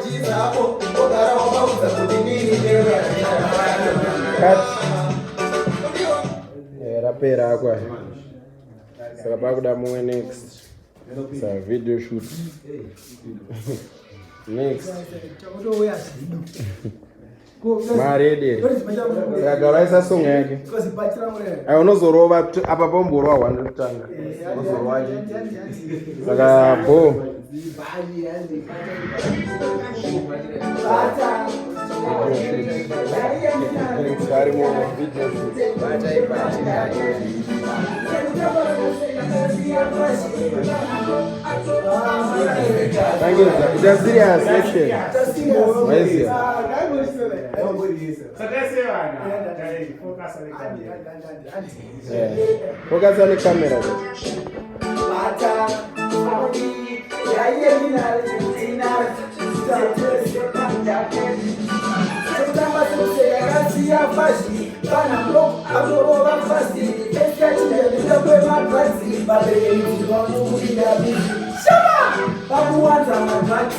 Uchiisapo ogara wakaudza kuti nini newe. Cut. Rapera akwa, saka pakuda mumwe next. Sa video shoot next. Chakutouya zvido. Marede, saka garaisa song yake. Ai, unozorova apa pamborova one rekutanga, unozorova chi, saka bo video shoot next arimo video shoot. Tangeza ita serious action, maiziya. Focus on the camera. Pakuwanza madrugs,